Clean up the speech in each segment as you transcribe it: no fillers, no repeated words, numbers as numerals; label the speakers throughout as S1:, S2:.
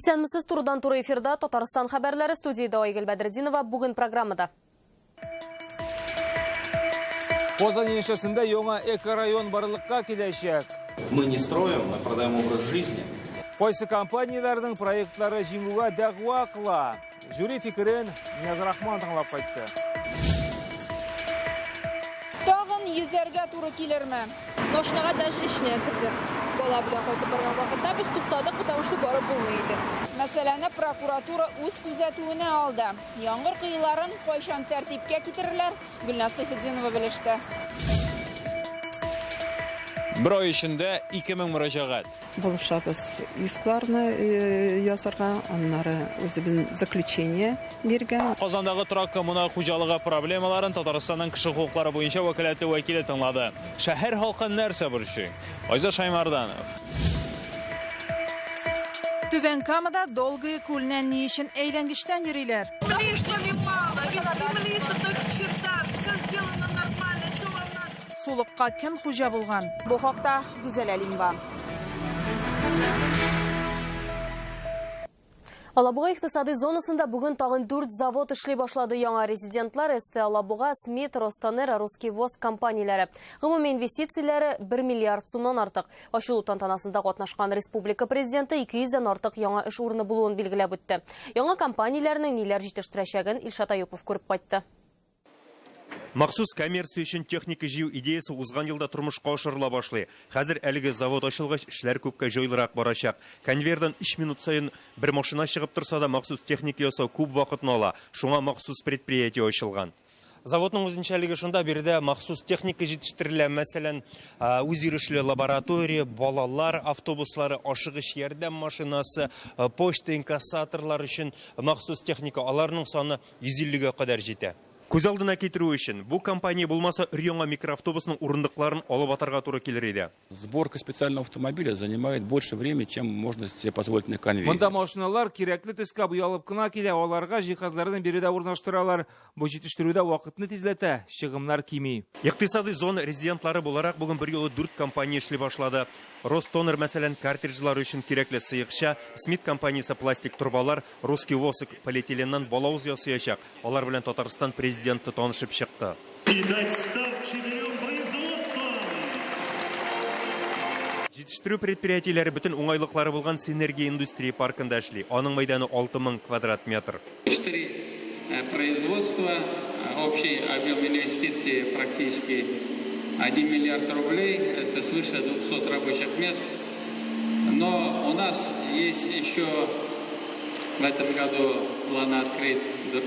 S1: Исәнмесез, турыдан-туры эфирда Татарстан хәбәрләре, студиядә Айгөл Бәдретдинова. Бүген программада.
S2: Казан янәшәсендә яңа экорайон барлыкка киләчәк.
S3: Мы не строим, мы продаем образ жизни.
S2: Кайсы компанияләрнең проектлары җиңүгә дәгъва кыла? Жюри фикерен Нияз Рахман тыңлап кайтты.
S4: Тагын йөзәргә туры килерме?
S5: Машинага даже эченә керде. Бала белән кайтып барган вакытта без туктадык, потому что барып булмый иде.
S4: Мәсьәләне прокуратура үз күзәтүенә алды. Яңгыр коеларын кайчан тәртипкә китерерләр, Гөлназ Сәйфетдинова белеште.
S6: Бер ай эчендә 2000 мөрәҗәгать.
S7: Булышабыз искларны язарга, аннары үзебезнең заключение биргән.
S6: Казандагы торак-коммуналь хуҗалыгы проблемаларын Татарстанның кеше хокуклары буенча вәкаләтле вәкиле тыңлады. Шәһәр халкын нәрсә борчый? Айзат Шаймарданов.
S4: Түбән Камада Долгое күленә ни өчен әйләнгечтән йөриләр? Сулыкка кем хуҗа булган? Бу хакта Гүзәл Әлимова.
S1: Алабуга икътисади зонасында бүген тагын 4 завод эшли башлады. Яңа резидентлар СТ Алабуга, Смит, Ростонера, Русский воск компанияләре. Гомуми инвестицияләре 1 миллиард сумнан артык. Ачылу тантанасында катнашкан республика президенты 200 дән артык яңа эш урыны булуын билгеләп үтте. Яңа компанияләрнең ниләр җитештерәчәген Илшат Аюпов күреп кайтты.
S8: Махсус коммерция өчен техника җыю идеясе узган елда тормышка ашырыла башлый. Хәзер әлеге завод ачылгач, эшләр күпкә җайлырак барачак. Конвейердан 3 минут саен бер машина чыгып торса да, махсус техника ясау күп вакытны ала. Шуңа махсус предприятие ачылган. Заводның үзенчәлеге шунда, биредә махсус техника җитештерелә. Мәсәлән, үзйөрешле лаборатория, балалар автобуслары, ашыгыч ярдәм машинасы, почта инкассаторлар өчен махсус техника. Аларның саны 150-гә кадәр җитә. Күз алдына китерү өчен, бу компания булмаса, өр-яңа микроавтобусның урындыкларын алып атарга туры килер иде.
S9: Сборка специального автомобиля занимает больше времени, чем можно себе позволить на конвейере.
S2: Монда машиналар кирәкле төскә буялып кына килә, аларга җиһазларны биредә урнаштыралар. Бу җитештерүдә вакытны тизләтә, чыгымнар кими.
S8: Икътисадый зона резидентлары буларак бүген берьюлы 4 компания эшли башлады. Ростонер, мәсәлән, картриджлар өчен кирәкле сыекча, Смит компаниясе пластик торбалар, Русский воск полиэтиленнан балавыз ясаячак. Алар белән Татарстан президенты танышып чыкты.
S10: И дать старт четырем производствам.
S8: Җитештерү предприятиеләре бөтен уңайлыклары булган Синергия индустрия паркында эшли. Аның мәйданы 6000 квадрат метр.
S11: 4 производства, общий объем инвестиций практически 1 миллиард рублей, это свыше 200 рабочих мест. Но у нас есть еще в этом году планы открыть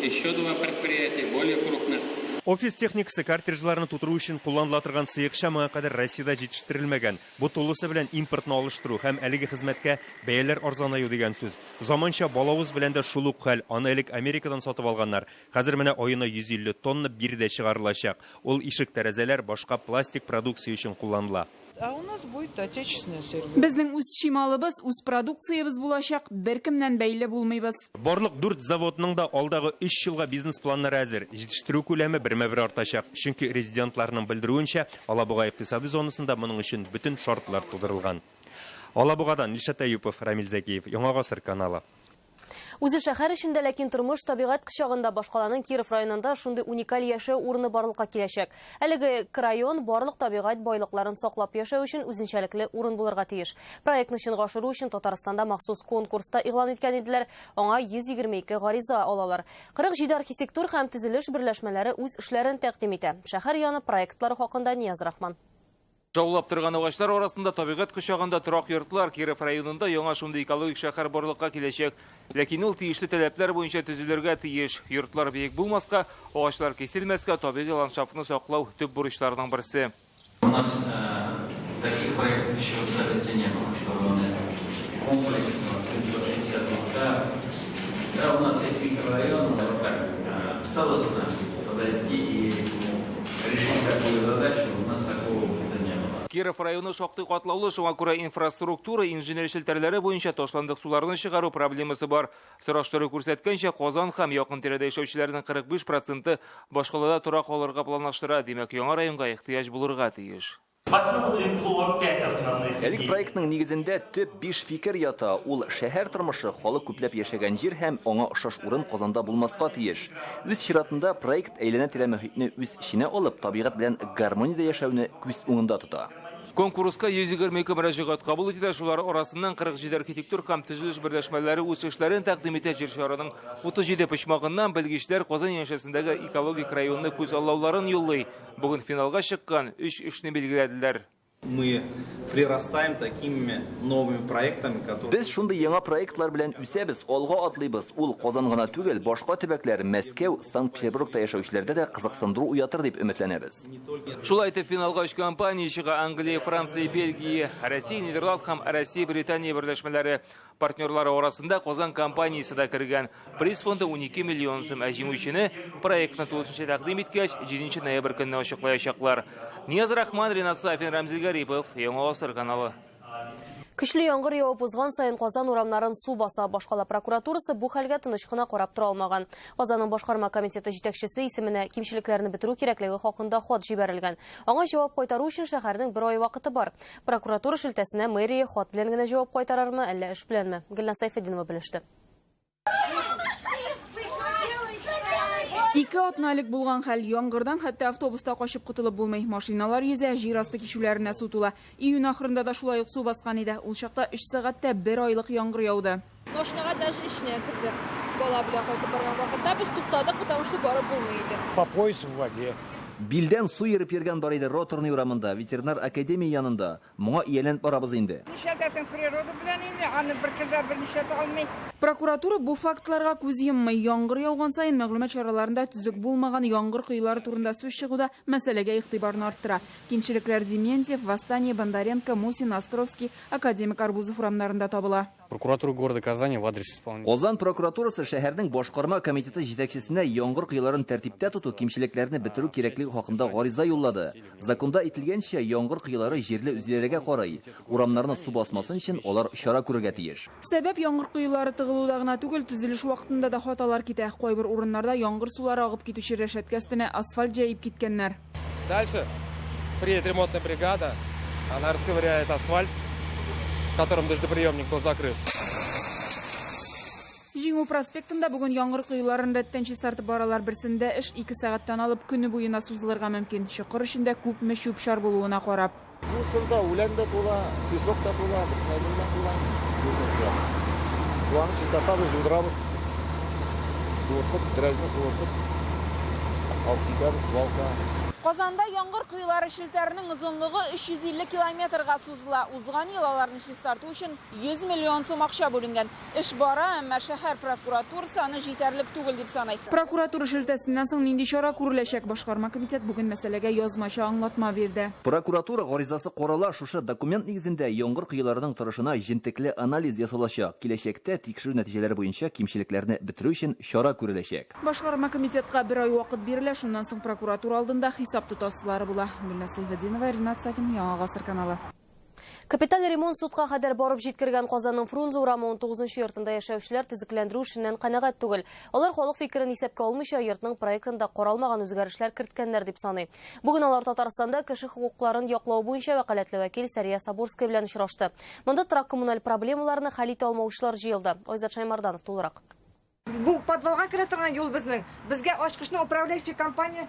S11: еще 2 предприятия, более крупных.
S8: Офис техникасы картриджларны тутыру өчен кулланыла торган сыекча моңа кадәр Россиядә җитештерелмәгән. Бу тулысы белән импортны алыштыру һәм әлеге хезмәткә бәяләр арзанаю дигән сүз. Заманча балавыз белән дә шул ук хәл. Аны элек Америкадан сатып алганнар. Хәзер менә аена 150 тонна биредә чыгарылачак. Ул ишек, тәрәзәләр, башка пластик продукция өчен кулланыла.
S12: А у нас будет отечественное сырье.
S4: Безнең үз чималыбыз, үз продукциябез булачак, беркемнән бәйле булмыйбыз.
S8: Барлык 4 заводның да алдагы 3 елга бизнес-планнары әзер. Җитештерү күләме бермә-бер артачак. Чөнки резидентларның белдерүенчә, Алабуга икътисади зонасында моның өчен бөтен шартлар тудырылган. Алабугадан Илшат Әюпов, Рамил Зәкиев, Яңа Гасыр каналы.
S1: Үзе шәһәр эчендә, ләкин тормыш табигать кочагында башкаланың Киров районында шундый уникаль яшәү урыны барлыкка киләчәк. Әлеге район барлык табигать байлыкларын саклап яшәү өчен үзенчәлекле урын булырга тиеш. Проектны чынга ашыру өчен Татарстанда махсус конкурста игълан иткән иделәр. Аңа 122 гариза алалар. 47 архитектур һәм төзелеш берләшмәләре үз эшләрен тәкъдим итә. Шәһәр яны проектлары хакында Нияз Рахман.
S2: Шаулап торган агачлар арасында табигать кочагында торак йортлар. Киров районында яңа шундый экологик шәһәр барлыкка киләчәк. Ләкин ул тиешле таләпләр буенча төзелергә тиеш. Йортлар биек булмаска, агачлар киселмәскә, табигый ландшафтны саклау төп бурычларының берсе.
S11: У нас таких проектов еще в столице не было, чтобы он комплекс 760 гектар. Да, у нас есть микрорайон, вот так целостно подойти и решить такую задачу, у нас такого опыта не было.
S2: Киров районы шактый катлаулы, шуңа күрә инфраструктура, инженер челтәрләре буенча ташландык суларны чыгару проблемасы бар. Сораштыру күрсәткәнчә, Казан һәм якын тирәдә яшәүчеләрнең 45% башкалада торак алырга планлаштыра. Димәк, яңа районга ихтыяҗ булырга тиеш.
S10: В основу легло 5 основных
S13: Әлеге
S10: идей.
S13: проектның нигезендә төп 5 фикер ята. Ул шәһәр тормышы, халык күпләп яшәгән җир һәм аңа охшаш урын Казанда булмаска тиеш. Үз чиратында проект әйләнә-тирә мөхитне үз эченә алып, табигать белән гармониядә яшәүне күз уңында тота.
S2: Конкурска 122 мөрәҗәгать кабул ителә, шулар арасыннан 47 архитектур һәм төзелеш берләшмәләре үз эшләрен тәкъдим итә. Җир шарының 37 почмагыннан белгечләр Казан янәшәсендәге экологик районны күз аллауларын юллый. Бүген финалга чыккан 3 эшне билгеләделәр.
S3: Мы прирастаем такими новыми проектами, которые...
S13: Без шундый яңа проектлар белән үсәбез, алга атлыйбыз. Ул Казан гына түгел, башка төбәкләр, Мәскәү, Санкт-Петербургта яшәүчеләрдә дә кызыксындыру уятыр дип өметләнәбез.
S2: Шулай итеп финалга 3 компания чыга: Англия, Франция, Бельгия, Россия, Нидерланд һәм Россия, Британия берләшмәләре. Партнерлары арасында Казан компаниясе дә кергән. Приз фонды 12 миллион сум. Ә җиңүчене проектны тулысынча тәкъдим иткәч, 7 ноябрь көнне ачыклаячаклар. Нияз Рахман, Ринат Сафин, Рамзил Гарипов, Яңа Гасыр каналы.
S1: Көчле яңгыр явып узган саен Казан урамнарын су баса. Башкала прокуратурасы бу хәлгә тыныч кына карап тора алмаган. Казанның башкарма комитеты җитәкчесе исеменә кимчелекләрне бетерү кирәклеге хакында хат җибәрелгән. Аңа җавап кайтару өчен шәһәрнең бер ай вакыты бар. Прокуратура шелтәсенә мэрия хат белән генә җавап кайтарырмы, әллә эш беләнме? Гөлназ Сайфетдинова белеште.
S4: Ике атна элек булган хәл: яңгырдан хәтта автобуста качып котылып булмый. Машиналар йөзә, җир асты кичүләренә су тула. Июнь ахырында да шулай ук су баскан иде. Ул чакта 3 сәгатьтә бер айлык яңгыр яуды.
S5: Машинага даже эченә керде. Бала белән кайтып барган вакытта без туктадык, потому что барып булмый иде.
S14: По пояс в воде.
S13: Билдән су ерып йөргән бар иде Роторный урамында, ветеринар академия янында. Моңа ияләнеп барабыз инде.
S15: Нишләтәсең природа белән инде, аны бер кем дә бернишләтә алмый.
S4: Прокуратура бу фактларга күз йоммый. Яңгыр яуган саен мәгълүмат чараларында төзек булмаган яңгыр коелары турында сүз чыгу да мәсьәләгә игътибарны арттыра. Кимчелекләр Дементьев, Восстание, Бондаренко, Мусин, Островский, Академик Арбузов урамнарында табыла.
S16: Прокуратура города Казани в адрес исполнения.
S13: Казан прокуратурасы шәһәрнең башкарма комитеты җитәкчесенә яңгыр коеларын тәртиптә тоту, кимчелекләрне бетерү кирәклеге хакында гариза юллады. Законда әйтелгәнчә, яңгыр коелары җирле үзидарәгә карый. Урамнарны су басмасын өчен алар чара күрергә тиеш.
S4: Сәбәп яңгыр коелары тыгылуда гына түгел, төзелеш вакытында да хаталар китә. Кайбер урыннарда яңгыр сулары агып китүче рәшәткә өстенә асфальт җәеп киткәннәр.
S17: Дальше приедет ремонтная бригада, она расковыряет асфальт, которым дождеприемник был закрыт.
S4: Җиңү проспектында бүген яңгыр коеларын рәттән чистартып баралар. Берсендә эш 2 сәгатьтән алып көне буена сузылырга мөмкин. Чокыр эчендә күпме чүп-чар булуына карап.
S18: Мусор да, үлән дә тула, песок та тула, бөтен әйбер дә тула. Шуларны чистартабыз, юдырабыз. Суыртып, беразны суыртып алып китәбез свалка.
S4: Казанда яңгыр коелары челтәренең озынлыгы 350 километрга сузыла. Узган ел аларны чистарту өчен 100 миллион сум акча бүленгән. Эш бара, әмма шәһәр прокуратурасы аны җитәрлек түгел дип саный. Прокуратура шелтәсеннән соң нинди чара күреләчәк? Башкарма комитет бүген мәсьәләгә язмача аңлатма бирде.
S13: Прокуратура гаризасы карала, шушы документ нигезендә яңгыр коеларының торышына җентекле анализ ясалачак. Киләчәктә тикшерү нәтиҗәләре буенча кимчелекләрне бетерү өчен чара күреләчәк.
S4: Башкарма комитетка бер ай вакыт бирелә, шуннан соң прокуратура алдында хисап тотасылары була. Гөлназ Сайфетдинова, Ринат Сафин, Яңа Гасыр каналы.
S1: Капиталь ремонт судка кадәр барып җиткергән Казанның Фрунзе урамы 19 йортында яшәүчеләр төзекләндерү эшеннән канәгать түгел. Алар халык фикерен исәпкә алмыйча йортның проектында каралмаган үзгәрешләр керткәннәр дип саный. Бүген алар Татарстанда кеше хокукларын яклау буенча вәкаләтле вәкил Сәрия Сабурская белән очрашты. Монда торак коммуналь проблемаларны хәл итә алмаучылар җыелды. Айзат Шаймарданов тулырак.
S19: Бу подвалга керә торган юл безнең. Безгә ачкычны управляющая компания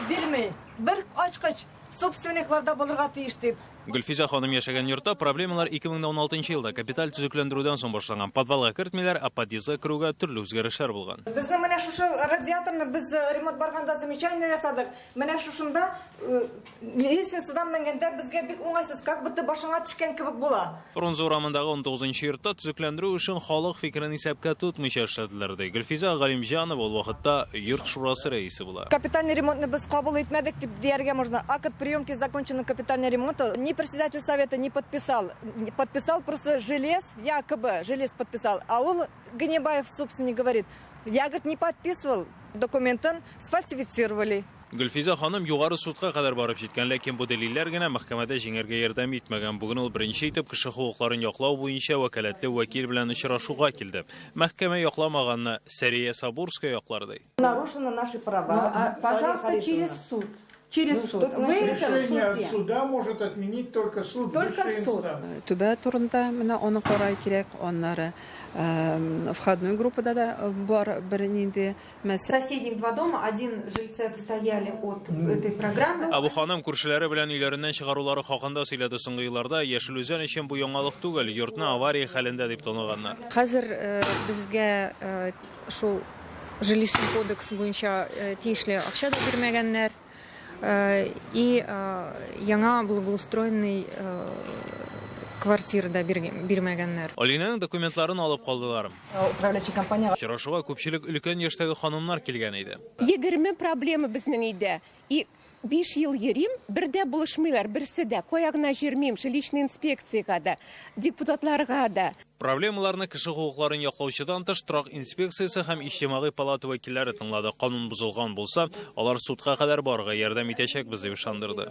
S19: бирми. Бер ачкыч собственникларда булырга тиеш дип.
S6: Гөлфизә ханым яшәгән йортта проблемалар 2016 елда капиталь төзекләндерүдән соң башланган. Подвалга кертмиләр, ә подъездга керүгә төрле үзгәрешләр булган.
S19: Безнең менә шушы радиаторны без ремонт барганда замечание ясадык. Менә шушында лестницадан менгәндә безгә бик уңайсыз, как будто башыңа төшкән кебек була.
S6: Фрунзе урамындагы 19 йортта төзекләндерү эшен халык фикерен исәпкә тотмыйча эшләделәр, ди. Гөлфизә Галимҗанова ул вакытта йорт шурасы рәисе була.
S19: Капитальный ремонтны без кабул итмәдек дип дияргә можно. Акт приемки законченного капитального ремонта ни председатель совета не подписал. Подписал просто Желез, якобы Желез подписал. А он, Ганибаев, собственно, говорит, я, говорит, не подписывал, документын сфальсифицировали.
S6: Гөлфизә ханым югары судка кадәр барып җиткән, ләкин бу дәлилләр генә мәхкәмәдә җиңәргә ярдәм итмәгән. Бүген ул беренче итеп кеше хокукларын яклау буенча вәкаләтле вәкил белән очрашуга килде. Мәхкәмә якламаганны Сәрия Сабурская яклар ди.
S19: Нарушены наши права.
S20: Ну, а, пожалуйста, через суд.
S15: Через суд. Вы
S14: Решение от
S15: суде.
S14: суда может отменить только суд
S15: Только
S14: высшей
S15: суд.
S14: инстанции.
S7: Түбә турында менә аны карай кирәк, аннары входной группада да бар бернинди мәсьәлә.
S20: Соседних два дома, один жильцы отстояли от этой программы.
S6: Ә бу ханым күршеләре белән өйләреннән чыгарулары хакында сөйләде. Соңгы елларда Яшел Үзән өчен бу яңалык түгел, йортны авария хәлендә дип таныганнар.
S20: Хәзер безгә шул жилищный кодекс буенча тиешле акча да бирмәгәннәр. И яңа благоустроенный квартира да бирмәгәннәр.
S6: Алинәнең документларын алып калдылар.
S21: Управляющий компания.
S6: Очрашуга күпчелек өлкән яшьтәге ханымнар килгән иде.
S22: 20 проблема безнең өйдә. И 5 ел йөрим, бер дә булышмыйлар, берсе дә. Кая гына йөрмим, жилищный инспекциягә дә, депутатларга да.
S6: Проблемаларны кеше хокукларын яклаучыдан тыш торак инспекциясе һәм иҗтимагый палата вәкилләре тыңлады. Канун бозылган булса, алар судка кадәр барырга ярдәм итәчәкбез дип ышандырды.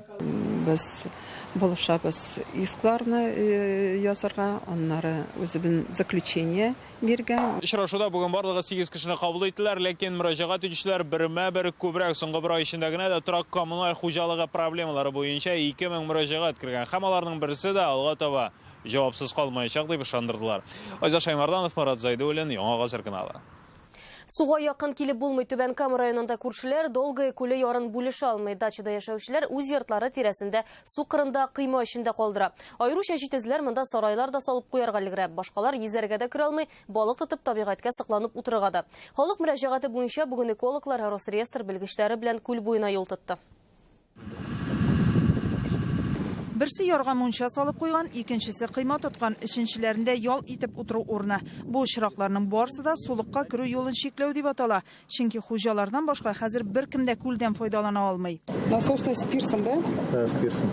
S7: Без булышабыз искларны язарга, аннары үзебезнең заключение биргән.
S6: Очрашуда бүген барлыгы 8 кешене кабул иттеләр, ләкин мөрәҗәгать итүчеләр бермә-бер күбрәк. Соңгы бер ай эчендә генә дә торак коммуналь хуҗалыгы проблемалары буенча 2000 мөрәҗәгать кергән һәм аларның берсе дә алга таба җавапсыз калмаячак дип ышандырдылар. Айзат Шаймарданов, Марат Зайдуллин, Яңа Гасыр каналы.
S1: Суга якын килеп булмый. Түбән Кама районында күршеләр Долгое күле ярын бүлешә алмый. Дачада яшәүчеләр үз йортлары тирәсендә су кырында кыйма эчендә калдыра. Аеруча җитезләр монда сарайлар да салып куярга өлгерә. Башкалар йөзәргә дә керә алмый, балык тотып табигатькә сокланып утырырга да. Халык мөрәҗәгате буенча бүген экологлар Росреестр белгечләре белән күл буена юл тотты.
S23: Берсе ярга мунча салып куйган, икенчесе кыйма тоткан, өченчеләрендә ял итеп утыру урыны. Бу очракларның барысы да сулыкка керү юлын чикләү дип атала. Чөнки хуҗалардан башка хәзер беркем дә күлдән файдалана алмый.
S24: Насосная с пирсом, да?
S18: Да, с пирсом.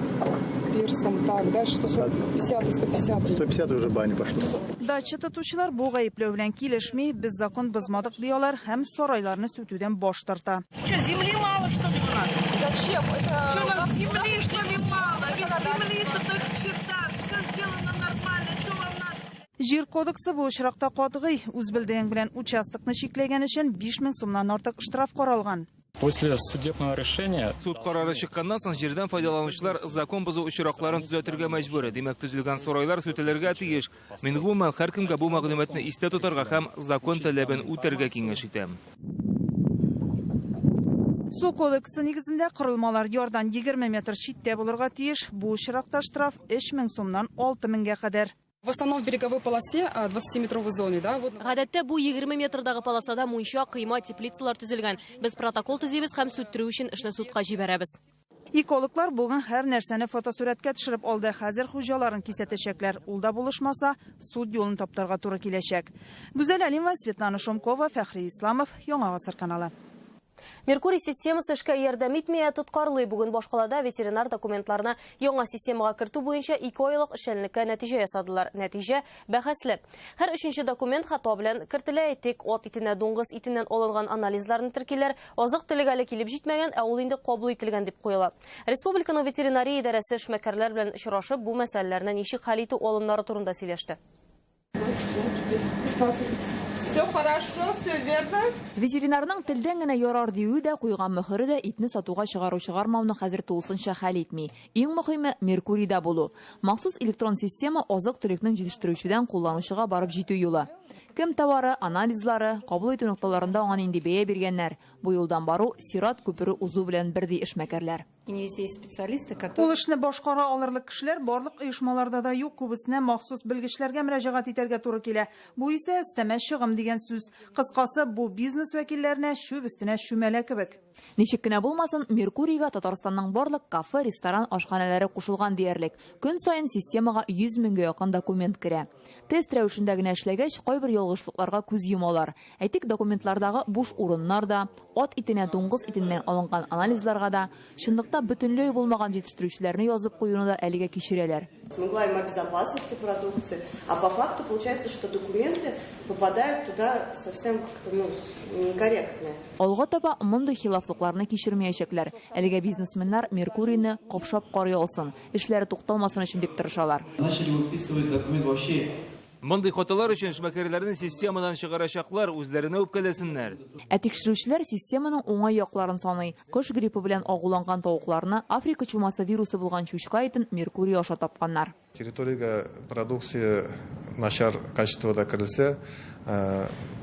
S24: С пирсом, так, дальше 150 и 150.
S18: 150 уже баня пошла.
S23: Дача тотучылар бу гаепләү белән килешми, без закон бозмадык дияләр һәм сарайларны сүтүдән баш тарта.
S25: Что, земли мало, что ли, у нас?
S5: Зачем? Это
S25: Что,
S5: у
S25: нам
S5: нас
S25: земли,
S5: у нас
S25: что ли, мало? Ведь
S5: законодательство.
S25: земли-то только черта, все сделано нормально, что вам надо?
S23: Җир кодексы бу очракта катгый. Үз белдегең белән участокны чикләгән өчен 5000 сумнан артык штраф каралган.
S26: После судебного решения
S2: Суд карары чыкканнан соң җирдән файдаланучылар закон бозу очракларын төзәтергә мәҗбүр. Димәк, төзелгән сарайлар сүтелергә тиеш. Мин гомумән һәркемгә бу мәгълүматны истә тотарга һәм закон таләбен үтәргә киңәш итәм.
S23: Су кодексы нигезендә корылмалар ярдан 20 метр читтә булырга тиеш. Бу очракта штраф 3000 сумнан 6000гә кадәр.
S24: В основном в береговой полосе 20-метровой зоны, да, вот.
S1: Гадәттә бу 20 метрдагы полосада мунча, кыйма, теплицалар төзелгән. Без протокол төзибез һәм сүттерү өчен эшне судка җибәрәбез.
S23: Экологлар бүген һәр нәрсәне фотосурәткә төшереп алды. Хәзер хуҗаларын кисәтәчәкләр. Ул да булышмаса, суд юлын таптарга туры киләчәк. Гүзәл Алимова, Светлана Шомкова, Фәхри Исламов, Яңа Гасыр каналы.
S1: Меркурий системасы эшкә ярдәм итми, ә тоткарлый. Бүген башкалада ветеринар документларны яңа системага кертү буенча 2 айлык эшчәнлеккә нәтиҗә ясадылар. Нәтиҗә бәхәсле. Һәр өченче документ хата белән кертелә. Әйтик, ат итенә, дуңгыз итеннән алынган анализларны теркиләр. Азык-төлек әле килеп җитмәгән, ә ул инде кабул ителгән дип куела. Республиканың ветеринария идарәсе эшмәкәрләр белән очрашып, бу мәсьәләләрне ничек хәл итү алымнары турында сөйләште.
S15: Все хорошо, все верно.
S27: Ветеринарның телдән генә ярар диюе дә, куйган мөһере дә итне сатуга чыгару чыгармауны хәзер тулысынча хәл итми. Иң мөһиме Меркурийда булу. Махсус электрон система азык-төлекнең җитештерүчедән кулланучыга барып җитү юлы. Кем товары, анализлары, кабул итү нокталарында аңа нинди бәя биргәннәр. Бу юлдан бару сират күпере узу белән бердәй эшмәкәрләр.
S21: Есть специалисты, которые
S23: Ул эшне башкара алырлык кешеләр барлык оешмаларда да юк, күбесенә махсус белгечләргә мөрәҗәгать итәргә туры килә. Бу исә өстәмә чыгым дигән сүз. Кыскасы, бу бизнес вәкилләренә чүп өстенә чүмәлә кебек.
S27: Ничек кенә булмасын, Меркурийга Татарстанның барлык кафе, ресторан, ашханәләре кушылган диярлек. Көн саен системага 100 меңгә якын документ керә. Тест рәвешендә генә эшләгәч, кайбер ялгышлыкларга күз йомалар. Әйтик, документлардагы буш урыннар да, ат итенә, дуңгыз итеннән алынган анализларга да, чынлыкта бөтенләй булмаган җитештерүчеләрне язып куюны да әлегә кичерәләр.
S28: Мы говорим о безопасности продукции, а по факту получается, что документы попадают туда совсем как-то, ну, некорректные.
S27: Алга таба мондый хилафлыкларны кичермәячәкләр. Әлегә бизнесменнар Меркурийны капшап карый алсын, эшләре тукталмасын өчен дип тырышалар.
S29: Начали выписывать документ вообще.
S2: Мондый хаталар өчен эшмәкәрләрне системадан чыгарачаклар, үзләренә үпкәләсеннәр.
S27: Ә тикшерүчеләр системаның уңай якларын саный. Кош гриппы белән агуланган тавыкларны, Африка чумасы вирусы булган чучка итен Меркурий аша тапканнар.
S3: Территориягә продукция начар качествода керелсә,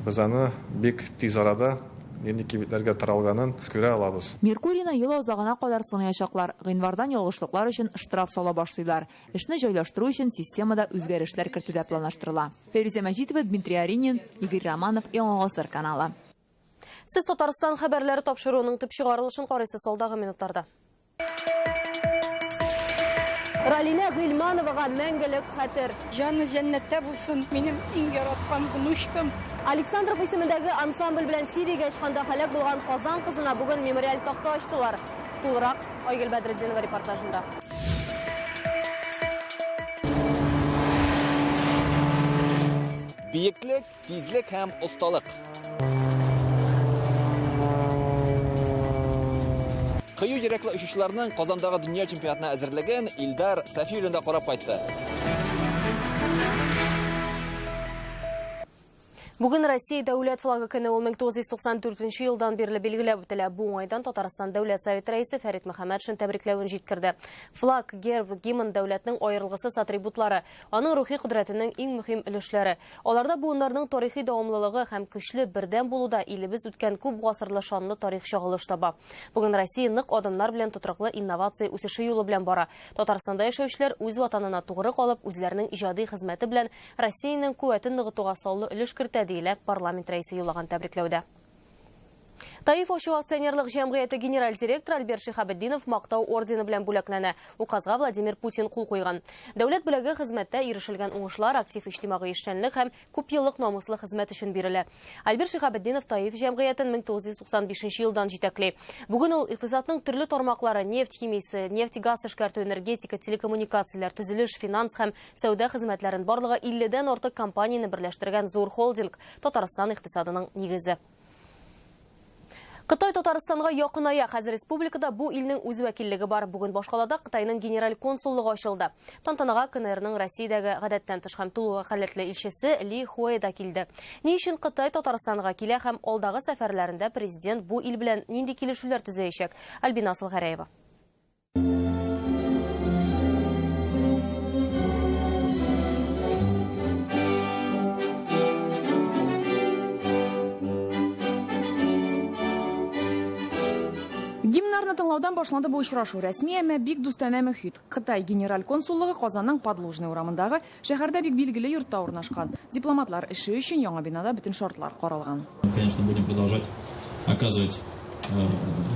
S3: без аны бик тиз арада нинди кибетләргә таралганын күрә алабыз.
S27: Меркурийны ел азагына кадәр сынаячаклар. Гыйнвардан ялгышлыклар өчен штраф сала башлыйлар. Эшне җайлаштыру өчен системада үзгәрешләр кертү дә планлаштырыла. Фәйрүзә Мәҗитова, Дмитрий Аринин, Игорь Романов, Яңа Гасыр каналы.
S1: Сез Татарстан хәбәрләре тапшыруының төп чыгарылышын карыйсыз алдагы минутларда. Ралинә Гыйльмановага мәңгелек хәтер.
S8: Җаны җәннәттә булсын, минем иң яраткан внучкам.
S1: Александров исемендәге ансамбль белән Сириягә очканда һәлак булган Казан кызына бүген мемориаль такта ачтылар. Тулырак Айгөл Бәдретдинова репортажында.
S13: Биеклек, тизлек һәм осталык. Кыю йөрәкле очучыларның Казандагы дөнья чемпионатына әзерлеген Илдар Сафиуллин да карап кайтты.
S1: Бүген Россия дәүләт флагы көне ул 1994 елдан бирле билгеләп үтелә. Бу уңайдан Татарстан Дәүләт Советы рәисе Фәрит Мөхәммәтшин тәбрикләвен җиткерде. Флаг, герб, гимн дәүләтнең аерылгысыз атрибутлары, аның рухи кодрәтенең иң мөһим өлешләре. Аларда буыннарның тарихи дәвамлылыгы һәм көчле бердәм булуда илебез үткән күп гасырлы шанлы тарих чагылыш таба. Бүген Россия нык адымнар белән тотрыклы инновация үсеше юлы белән бара. Татарстанда яшәүчеләр үз ватанына тугры калып, үзләренең иҗади хезмәте белән Россиянең куәтен ныгытуга саллы өлеш кертә, диелә парламент рәисе юллаган тәбрикләүдә. Таиф ачу акционерлык җәмгыяте генераль директоры Альберт Шиһабетдинов мактау ордены белән бүләкләнә. Указга Владимир Путин кул куйган. Дәүләт бүләге хезмәттә ирешелгән уңышлар, актив иҗтимагый эшчәнлек һәм күпьеллык намуслы хезмәт өчен бирелә. Альберт Шиһабетдинов Таиф җәмгыятен 1995 елдан җитәкли. Бүген ул икътисадның төрле тармаклары, нефть химиясе, нефть-газ эшкәртү, энергетика, телекоммуникацияләр, төзелеш, финанс һәм сәүдә хезмәтләрен барлыгы 50дән артык компанияне берләштергән зур холдинг, Татарстан икътисадының нигезе. Кытай Татарстанга якыная. Хәзер республикада бу илнең үз вәкиллеге бар. Бүген башкалада Кытайның генераль консуллыгы ачылды. Тантанага КНРның Россиядәге гадәттән тыш һәм тулы вәкаләтле илчесе Ли Хуэй да килде. Ни өчен Кытай Татарстанга килә һәм алдагы сәфәрләрендә президент бу ил белән нинди килешүләр төзәячәк? Альбина Асылгәрәева.
S9: Гимнарны тыңлаудан башланды бу очрашу. Рәсми, әмма бик дустанә мөхит. Кытай генераль консуллыгы Казанның Подлужный урамындагы шәһәрдә бик билгеле йортта урнашкан. Дипломатлар эше өчен яңа бинада бөтен шартлар каралган.
S10: Мы, конечно, будем продолжать оказывать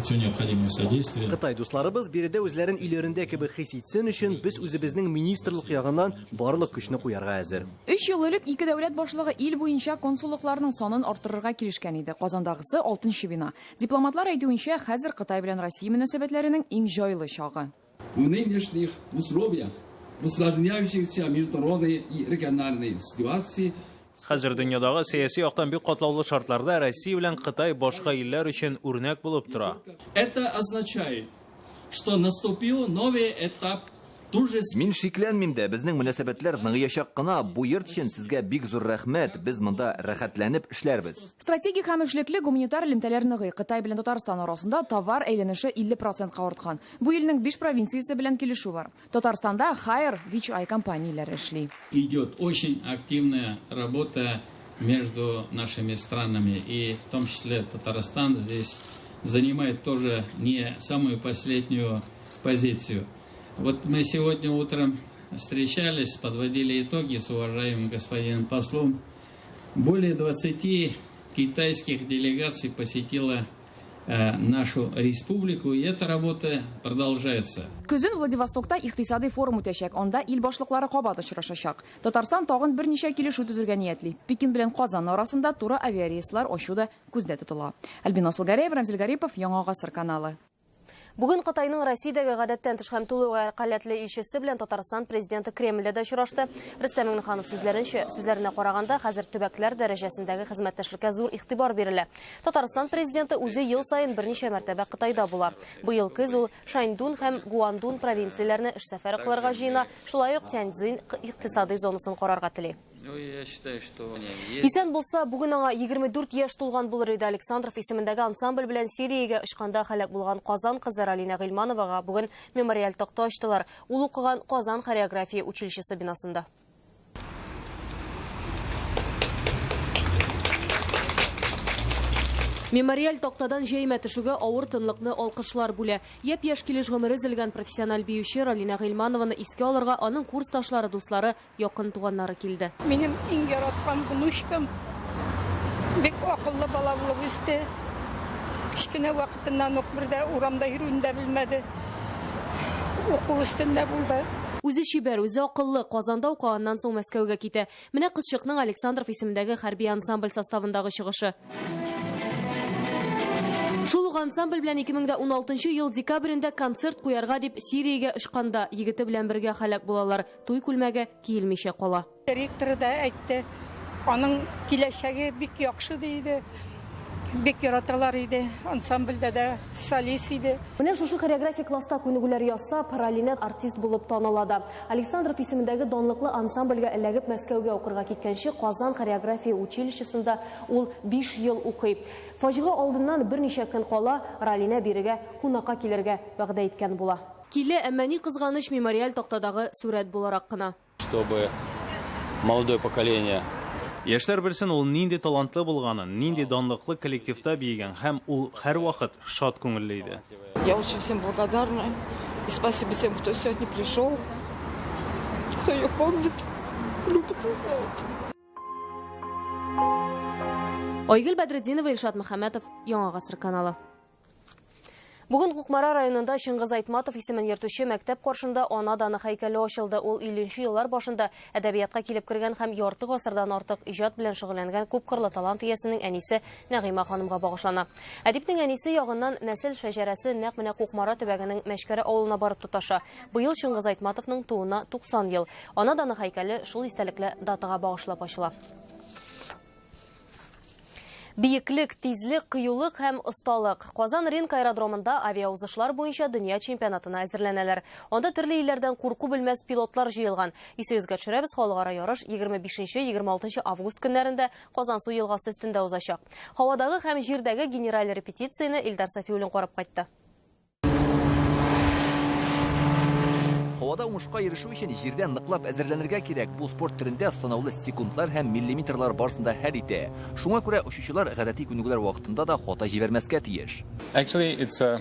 S10: все необходимое содействие.
S11: Кытай дусларыбыз биредә үзләрен өйләрендә кебек хис итсен өчен без үзебезнең министрлык ягыннан барлык көчне куярга әзер.
S9: Өч ел элек ике дәүләт башлыгы ил буенча консуллыкларның санын арттырырга килешкән иде. Казандагысы алтынчы бина. Дипломатлар әйтүенчә, хәзер Кытай белән Россия мөнәсәбәтләренең иң җайлы чагы.
S12: В нынешних условиях, в усложняющейся международной и региональной ситуации
S6: Хәзер дөньядагы сәяси яктан бик катлаулы шартларда Россия белән Кытай башка илләр өчен үрнәк булып тора.
S12: Это означает, что наступил новый этап дружественных
S13: Мин шикләнмим дә, безнең мөнәсәбәтләр ныгыячак кына. Бу йорт өчен сезгә бик зур рәхмәт, без монда рәхәтләнеп эшләрбез.
S9: Стратегик һәм эшлекле гуманитар элемтәләр ныгый. Кытай белән Татарстан арасында товар әйләнеше 50 процентка арткан. Бу илнең биш провинциясе белән килешү бар. Татарстанда Haier, VHI компанияләре эшли.
S12: Идет очень активная работа между нашими странами, и в том числе Татарстан здесь занимает тоже не самую последнюю позицию. Вот мы сегодня утром встречались, подводили итоги с уважаемым господином послом. Более 20 китайских делегаций посетила нашу республику, и эта работа продолжается.
S9: Көзен Владивостокта икътисадый форум үтәчәк, анда ил башлыклары кабат очрашачак. Татарстан тагын берничә килешү төзергә ниятли. Пекин белән Казан арасында туры авиарейслар ачу да күздә тотыла. Альбина Асылгәрәева, Рәмзил Гарипов, Яңа Гасыр каналы.
S1: Бүген Кытайның Россиядәге гадәттән тыш һәм тулы вәкаләтле илчесе белән Татарстан президенты Кремльдә дә очрашты. Рөстәм Миңнеханов сүзләренчә, сүзләренә караганда, хәзер төбәкләр дәрәҗәсендәге хезмәттәшлеккә зур игътибар бирелә. Татарстан президенты үзе ел саен берничә мәртәбә Кытайда була. Быел көз ул Шаньдун һәм Гуандун провинцияләренә эш сәфәре кылырга җыена, шулай ук Тяньцзинь икътисадый зонасын карарга тели.
S12: Ну, я считаю, что
S1: Исән булса, бүген аңа 24 яшь тулган булыр иде. Александров исемендәге ансамбль белән Сириягә очканда һәлак булган Казан кызы Ралина Гыйльмановага бүген мемориаль такта ачтылар. Ул укыган Казан хореография училищесы бинасында. Мемориаль тактадан җәймә төшүгә авыр тынлыкны алкышлар бүлә. Япь-яшь килеш гомере өзелгән профессиональ биюче Ралина Гыйльманованы искә алырга аның курсташлары, дуслары, якын туганнары килде.
S8: Минем иң яраткан внучкам бик акыллы бала булып үсте. Кечкенә вакытыннан ук бер дә урамда йөрүен дә белмәде. Уку өстендә булды.
S1: Үзе чибәр, үзе акыллы. Казанда укыганнан соң Мәскәүгә китә. Менә кызчыкның Александров исемендәге хәрби ансамбль составындагы чыгышы. Шул ук ансамбль белән 2016 ел декабрендә концерт куярга дип Сириягә очканда егете белән бергә һәлак булалар. Туй күлмәге киелмичә кала.
S8: Ректор да әйтте, аның киләчәге бик яхшы диде. Бик яраталар иде, ансамбльдә дә солист иде.
S1: Менә шушы хореографик класста күнегүләр ясап, Ралинә артист булып таныла да. Александров исемендәге данлыклы ансамбльгә эләгеп Мәскәүгә укырга киткәнче Казан хореография училищесында ул 5 ел укый. Фаҗига алдыннан берничә көн кала Ралинә бирегә кунакка килергә вәгъдә иткән була. Килә, әмма ни кызганыч, мемориаль тактадагы сурәт буларак кына.
S4: Чтобы молодое поколение
S6: Яшьләр белсен ул нинди талантлы булганын, нинди данлыклы коллективта биегән һәм ул һәрвакыт шат күңелле иде.
S7: Я очень всем благодарна. И спасибо тем, кто сегодня пришел, кто ее помнит, любит и знает.
S1: Айгөл Бәдретдинова, Илшат Мөхәммәтов, Яңа Гасыр каналы. Бүген Кукмара районында Чыңгыз Айтматов исемен йөртүче мәктәп каршында Ана даны һәйкәле ачылды. Ул 50 еллар башында әдәбиятка килеп кергән һәм ярты гасырдан артык иҗат белән шөгыльләнгән күпкырлы талант иясенең әнисе Нәгыймә ханымга багышлана. Әдипнең әнисе ягыннан нәсел шәҗәрәсе нәкъ менә Кукмара төбәгенең Мәчкәрә авылына барып тоташа. Быел Чыңгыз Айтматовның тууына 90 ел. Ана даны һәйкәле шул истәлекле датага багышлап ачыла. Биеклек, тизлек, кыюлык һәм осталык. Казан ринг аэродромында авиаузышлар буенча дөнья чемпионатына әзерләнәләр. Анда төрле илләрдән курку белмәс пилотлар җыелган. Исегезгә төшерәбез, халыкара ярыш 25-26 август көннәрендә Казансу елгасы өстендә узачак. Һавадагы һәм җирдәге генераль репетицияне Илдар Сафиуллин карап кайтты.
S13: Һавада уңышка ирешү өчен җирдә ныклап әзерләнергә кирәк. Бу спорт төрендә санаулы секундлар һәм миллиметрлар барысын да хәл итә. Шуңа күрә очучылар гадәти күнегүләр вакытында да хата җибәрмәскә тиеш.
S26: Actually, it's a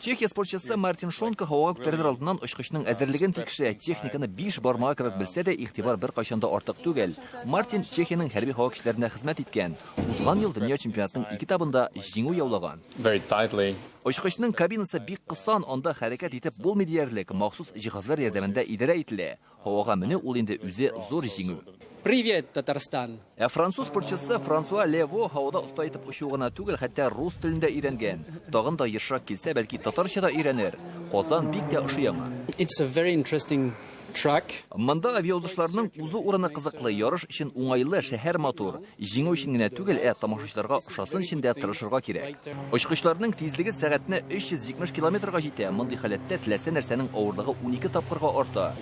S13: Чехия спортчысы Мартин Шонка һавага күтәрелер алдыннан очкычның әзерлеген тикшерә. Техниканы биш бармагы кебек белсә дә, игътибар беркайчан да артык түгел. Мартин Чехиянең хәрби һава көчләрендә хезмәт иткән. Узган ел дөнья чемпионатының ике этабында җиңү яулаган.
S26: Very tightly.
S13: Очкычның кабинасы бик кысан, анда хәрәкәт итеп булмый диярлек, махсус җиһазлар ярдәмендә идарә ителә. Һавага менү ул инде үзе зур җиңү.
S14: Привет, Татарстан!
S13: Ә француз спортчысы Франсуа Лево һавада оста итеп очу гына түгел, хәтта рус телен дә өйрәнгән. Тагын да ешрак килсә, бәлки татарча да өйрәнер. Казан бик тә ошый аңа.
S14: It's a very interesting track.
S13: Монда авиаузышларның узу урыны кызыклы, ярыш өчен уңайлы, шәһәр матур. Җиңү өчен генә түгел, ә тамашачыларга ошасын өчен дә тырышырга кирәк. Очкычларның тизлеге сәгатенә 370 километрга җитә. Мондый халәттә теләсә нәрсәнең авырлыгы 12 тапкырга арта.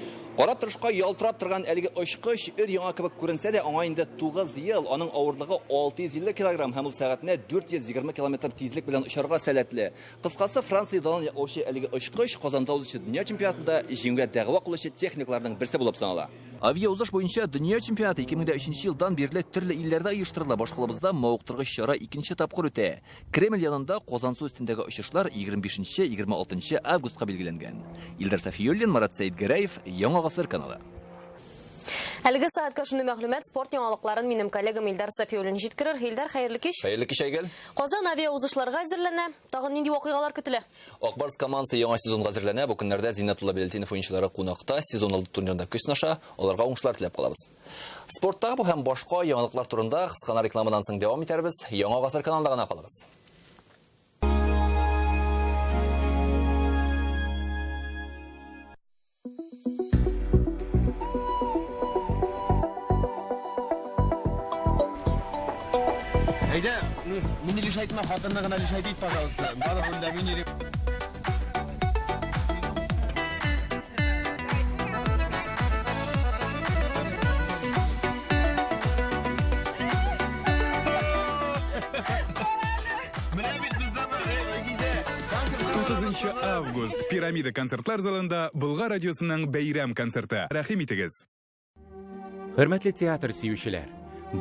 S13: Карап торышка ялтырап торган әлеге очкыч өр-яңа кебек күренсә дә, аңа инде 9 ел, аның авырлыгы 650 килограмм һәм ул сәгатенә 420 километр тизлек белән очарга сәләтле. Кыскасы, Франция данын яклаучы әлеге очкыч Казанда узучы дөнья чемпионатында җиңүгә дәгъва кылучы техникларның берсе булып санала. Авиаузыш буенча дөнья чемпионаты 2003 елдан бирле төрле илләрдә оештырыла. Башкалабызда мавыктыргыч чара икенче тапкыр үтә. Кремль янында Казансу өстендәге очышлар 25-26 августка билгеләнгән. Илдар Сафиуллин, Марат Сәетгәрәев, Яңа Гасыр каналы.
S1: Әлеге сәгатькә шундый мәгълүмат, спорт яңалыкларын минем коллегам Илдар Сафиуллин җиткерер. Илдар, хәерле кич.
S13: Хәерле кич, Айгөл.
S1: Казан авиаузышларга әзерләнә. Тагын нинди вакыйгалар көтелә?
S13: Ак Барс командасы яңа сезонга әзерләнә. Бу көннәрдә Зиннәтулла Биләлетдинов уенчылары кунакта сезон алды турнирында көч сынаша. Аларга уңышлар теләп калабыз. Спорттагы бу һәм башка яңалыклар турында кыска гына рекламадан соң дәвам итәрбез. Яңа Гасыр каналында гына калыгыз.
S16: Әйдә, мине лишать итмә, хатынны гына лишать ит, пожалуйста. Барлык мине
S5: 30 август Пирамида концертлар залында Болгар радиосының бәйрәм концерты. Рәхим итегез.
S17: Хөрмәтле театр сөючеләр,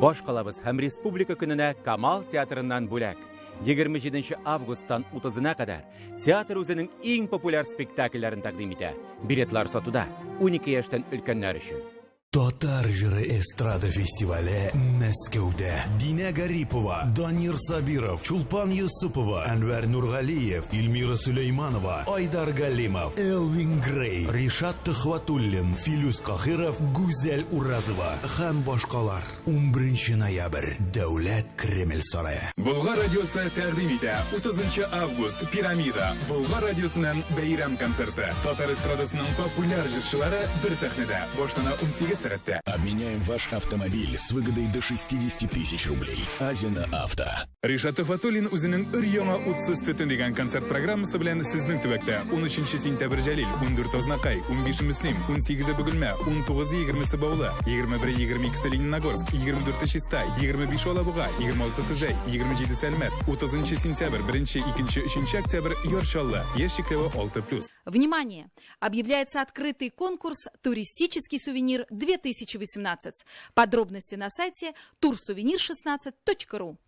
S17: баш калабыз һәм Республика көненә Камал театрыннан бүләк. 27 августтан 30-на кадәр театр үзенең иң популяр спектакльләрен тәкъдим итә. Билетлар сатуда 12 яшьтән өлкәннәр өчен.
S18: Татар җыры эстрада фестивале Мәскәүдә. Динә Гарипова, Данир Сабиров, Чулпан Юсупова, Әнвәр Нургалиев, Эльмира Сөләйманова, Айдар Галимов, Элвин Грей, Ришат Төхвәтуллин, Филүс Каһиров, Гүзәл Уразова һәм башкалар. 11 ноябрь, Дәүләт Кремль сарае.
S5: Болгар радиосы тәкъдим итә 30 август Пирамида Болгар радиосының бәйрәм концерты. Татар эстрадасының популяр җырчылары бер сәхнәдә. Башлана 18 сәгатьтә.
S19: Обменяем ваш автомобиль с выгодой до 60 тысяч рублей. Азина Авто.
S5: Ришат Төхвәтуллин үзенең өр-яңа Утсыз төтен дигән концерт программасы белән сезнең төбәктә. 13 сентябрь Җәлил, 14 Азнакай, 15 Мөслим, 18 Бөгелмә, 19 20 Баулы, 21 22 Лениногорск, 24 Чистай, 25 Алабуга, 26 Зәй, 27 Әлмәт, 30 сентябрь, 1, 2, 3 октябрь Яр Чаллы. Яшь чикләве 6+.
S20: Внимание! Объявляется открытый конкурс «Туристический сувенир 2018». Подробности на сайте турсувенир16.ру.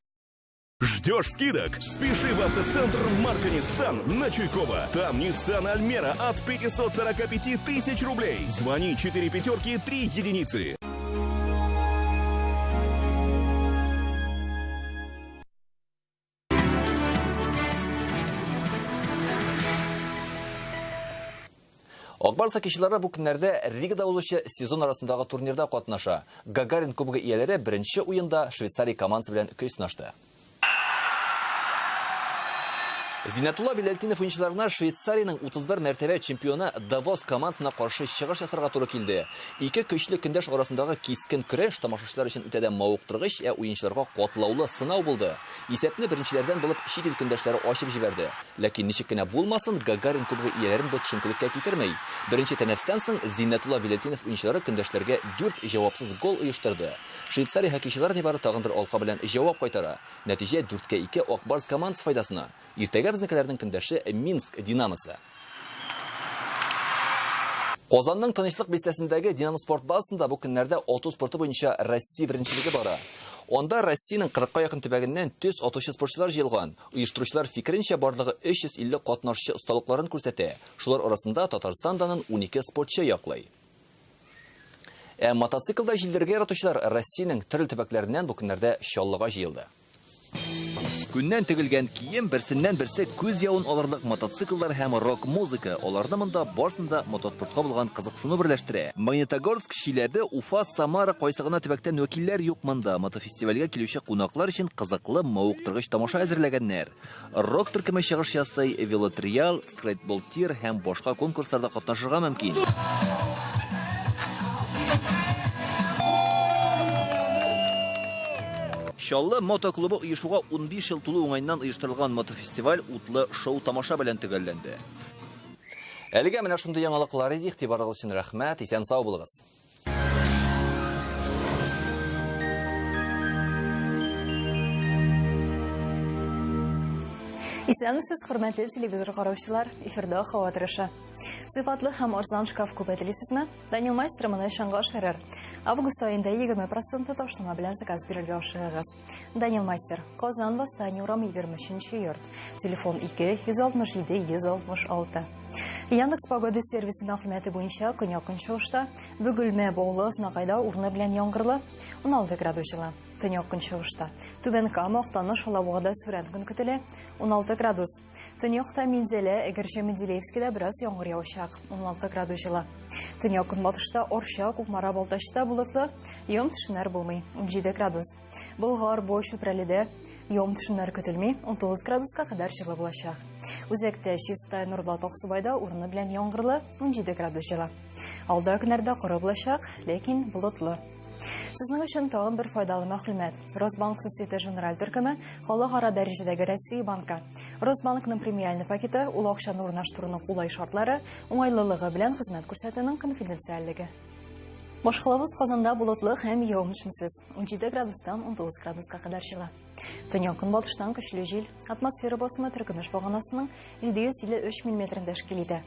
S22: Ждешь скидок? Спеши в автоцентр Марка Ниссан на Чуйкова. Там Ниссан Альмера от 545 тысяч рублей. Звони 4 пятерки 3 единицы.
S13: Ак Барс хоккейчылары бу көннәрдә Ригада узучы сезон арасындагы турнирда катнаша. Гагарин кубогы ияләре беренче уенда Швейцария командасы белән көч сынашты. Зиннәтулла Биләлтдинов уенчыларына Швейцариянең 31 мәртәбә чемпионы Давос командасына каршы чыгыш ясарга туры килде. Ике көчле көндәш арасындагы кискен көрәш тамашачылар өчен үтә дә мавыктыргыч, ә уенчыларга катлаулы сынау булды. Исәпне беренчеләрдән булып чит ил көндәшләре ачып җибәрде. Ләкин ничек кенә булмасын, Гагарин кубогы ияләрен бу төшенкелеккә китерми. Беренче тәнәфестән соң Зиннәтулла Биләлтдинов уенчылары көндәшләргә дүрт җавапсыз гол оештырды. Швейцария хоккейчылары нибары тагын бер алка белән җавап кайтара. Нәтиҗә дүрткә ике Ак Барс командасы файдасына. Иртәгә безнекеләрнең көндәше Минск Динамосы. Казанның Тынычлык бистәсендәге Динамо спорт базасында бу көннәрдә ату спорты буенча Россия беренчелеге бара. Анда Россиянең 40-ка якын төбәгеннән төз атучы спортчылар җыелган. Оештыручылар фикеренчә, барлыгы 350 катнашчы осталыкларын күрсәтә. Шулар арасында Татарстан данын 12 спортчы яклый. Ә мотоциклда җилдерергә яратучылар Россиянең төрле төбәкләреннән бу көннәрдә Чаллыга җыелды. Күннән тегелгән кием, берсеннән-берсе күз явын алырлык мотоцикллар һәм рок-музыка, аларны монда барысын да мотоспортка булган кызыксыну берләштерә. Магнитогорск, Чиләбе, Уфа, Самара, кайсы гына төбәктән вәкилләр юк монда. Мотофестивальгә килүче кунаклар өчен кызыклы, мавыктыргыч тамаша әзерләгәннәр. Рок төркеме чыгыш ясый, велотриал, скрейтбол-тир һәм башка конкурсларда катнашырга мөмкин. Чаллы мотоклубы оешуга 15 ел тулу уңаеннан оештырылган мотофестиваль утлы шоу-тамаша белән төгәлләнде. Әлегә менә шундый яңалыклар иде. Игътибарыгыз өчен рәхмәт. Исән-сау булыгыз.
S24: Исәнмесез, хөрмәтле телевизор караучылар, эфирда һава торышы. Сыйфатлы һәм арзан шкаф күп телисезме? Данил Мастер моны чынга ашырыр. Август аенда 20% ташлама белән заказ бирергә ашыгыгыз. Данил Мастер, Казан Восстание урамы 23 йорт. Телефон 2 167 166. Яндекс погода сервисы мәгълүматы буенча көньяк-көнчыгышта Бөгелмә, Баулы, Азнакайда урыны белән яңгырлы 16 градус җылы. Төньяк-көнчыгышта Түбән Кама, Актаныш, Алабугада сүрән көн көтелә 16 градус. Төньякта Минзәлә, Әгерҗе, Менделеевскида бераз яңгыр явачак 16 градус җылы. Төньяк-көнбатышта Арча, Кукмара, Балтачта болытлы, явым-төшемнәр булмый 17 градус. Болгар, Бой, Чүпрәледә явым-төшемнәр көтелми 19 градуска кадәр җылы булачак. Үзәктә Чистай, Нурлат, Аксубайда урыны белән яңгырлы 17 градус җылы. Алда көннәрдә коры булачак, ләкин болытлы. Сезнең өчен тагын бер файдалы мәгълүмат. Росбанк Societe Generale төркеме халыкара дәрәҗәдәге Россия банкы. Росбанкның премиальный пакеты ул акчаны урнаштыруның кулай шартлары, уңайлылыгы белән хезмәт күрсәтүнең конфиденциальлеге. Башкалабыз Казанда болытлы һәм явым-төшемсез. 17 градустан 19 градуска кадәр җылы. Төньяк көнбатыштан көчле җил. Атмосфера басымы теркемеш баганасының 753 миллиметрын тәшкил итә.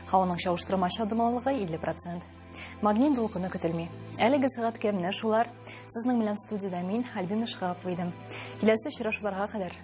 S24: Һаваның чагыштырмача дымлылыгы 50%. Магнит дулкыны көтелми. Әлеге сәгатькә менә шулар. Сезнең белән студиядә мин, Альбина Шиһапова идем. Киләсе очрашуларга кадәр.